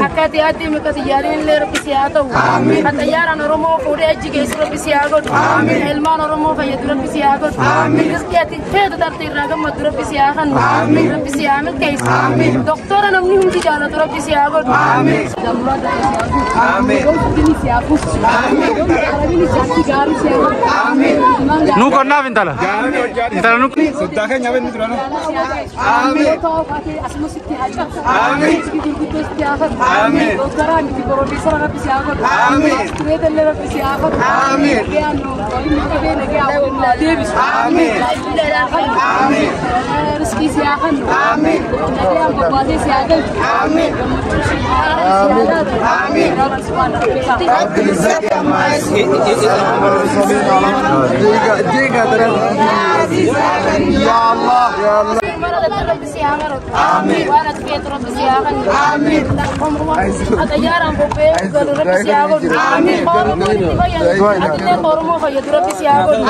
Akka ati mika xiyyaariin illee Rabbi si haa ta'u. Kan xiyyaaraan Oromoo fuudhee achi geessu Rabbi si haa godhu. Ilmaan Oromoo fayyadu Rabbi si haa godhu. Rizqii ati feetu tarte irraa gammaddu Rabbi si haa kennu. Rabbi si haa milkeessu. Doktora namni hundi jaalatu Rabbi si haa godhu. Nu qonnaaf intala. Intala nu. Soddaa keenya benni durana. يا الله يا الله. Rabbi si haa maratu. Waan ati feetu Rabbi si haa kennu. Xiyyaaraan bobba'ee galu Rabbi si haa godhu. Oromoon itti fayyadu. Atillee Oromoo fayyadu Rabbi si haa godhu.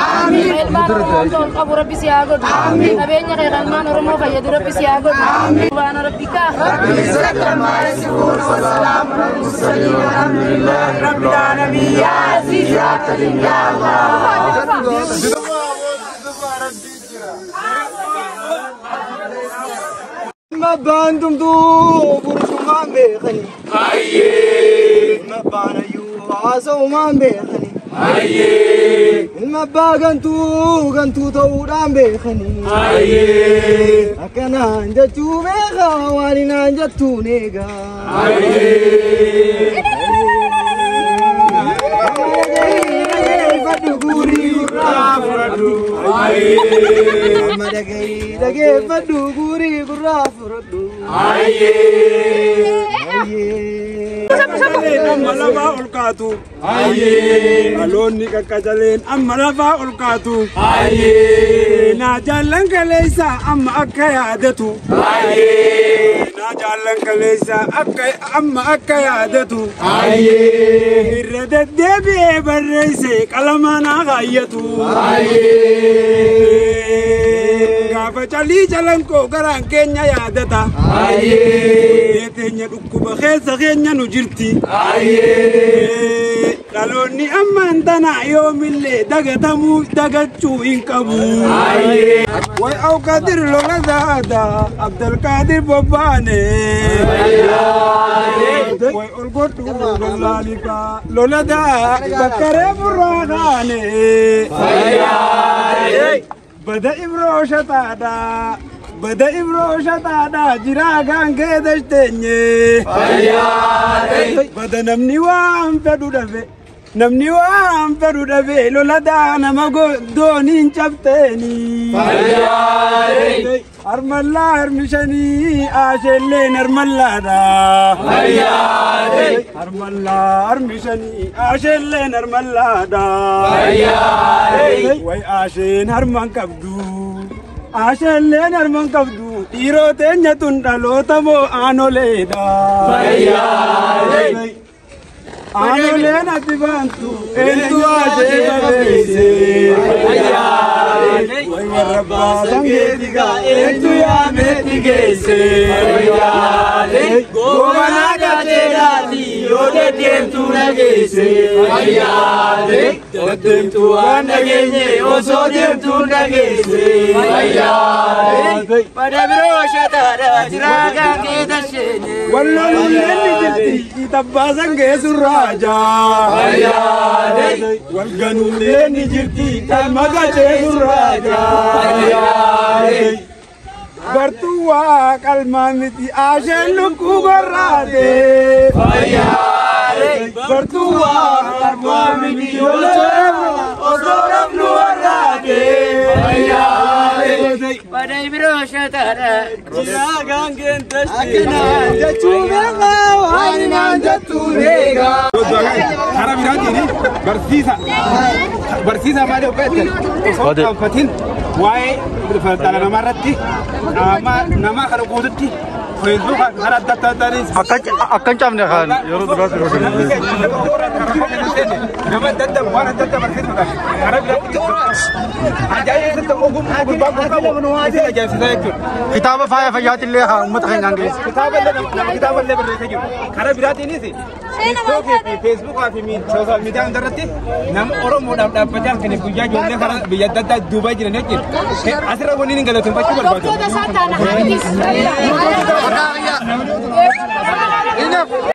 Ilmaan Oromoo ol qabu Rabbi si haa godhu. Qabeenya kee ilmaan Oromoo fayyadu Rabbi si haa godhu. Waan Rabbi kaa. والسلام على المرسلين والحمد لله رب العالمين. يا عزيز يا كريم يا الله. ما باندم دو برشمان بيخني ما بانا يو ما بيخني ما باغنتو غنتو تودان بيخني أكنا جتو بيخا واننا جتو نيغا. Dhageeffadhu guurii gurraa fudhadhu. Amma lafaa ol kaatu. Dhaloonni qaqqacaleen amma lafaa ol kaatu. Naa jaallan kaleessa amma akka yaadatu. Naa jaallan kaleessa akka amma akka yaadatu. Irra deddeebi'ee barreesse qalamaa naa kaayyatu. Gaafa calii calanqoo garaan keenya yaadata. Teenya dhukkuba keessa keenya nu jirti. Dhaloonni ammaan tana yoomillee dagatamuu dagachuu hin qabu. Way Awqaadir lola zaada Abdulqaadir bobbaane. Way ol godhu gollaalika lola daa bakka reefurraa kaane. Bada Ibroo shataadha. Bada Ibroo shataadha jiraa gaangee dashteenye. Bada namni waan fedhu dhabe. Namni waan fedhu dhabe lola daa nama dooniin cabteeni. Harmallaa harmishanii asheelleen harmallaadha. Harmallaa harmishanii asheelleen harmallaadha. Way asheen harman qabdu. Asheelleen harman qabdu. Dhiiroo teenya tun dhaloota moo aanoleedha. Aanoleen ati baantu eentu ashee babeesse. Way warra baasan geetigaa eentu yaameetti geesse. Goobanaa gaateedhaati yoo deddeemtuu dhageesse. Deddeemtuu waan dhageenye osoo deemtuu dhageesse. Bada biroo shataadha jiraa gaangee tasheene. Walloluuleen ni jirti tabbaasan geessurraa jaa. Walganuuleen ni jirti talma gacheesurraa jaa. Bartuu waa qalmaa miti asheen lukkuu gorraate. Bartuu waa qalmaa miti osoo rafnu warraate. Bada biroo shataadha jiraa gaangeen tasheene. Akkanaan jechuu beekaa waan naan jettuu beekaa. Karaa biraatiin barsiisa barsiisa maal hojjetan osoo qaanfatin waa'ee dhala namaa irratti nama kana guututti Feesbuukaa karaa adda addaanis Akka hin cabne kan yeroo duraas yeroo nama adda addaa waan adda addaa barsiisuudhaaf karaa biraatti ajaa'ibsiisa ogummaa gurbaa kun qabu isin ajaa'ibsiisaa jechuudha. Kitaaba faaya fayyaatillee haa uummata keenyaan geesse. Kitaaba illee nama kitaaba illee barreessee jiru. Karaa biraatiinis TikTokii fi Feesbuukaa fi sooshaal miidiyaa hundarratti nama Oromoodhaaf dhaabbatee halkanii guyyaa ijoollee karaa biyya adda addaa Duubaa jiran jechuudha. Asirra wanni inni galateeffachuu barbaadu. Doktoota isaa taana haadhiis.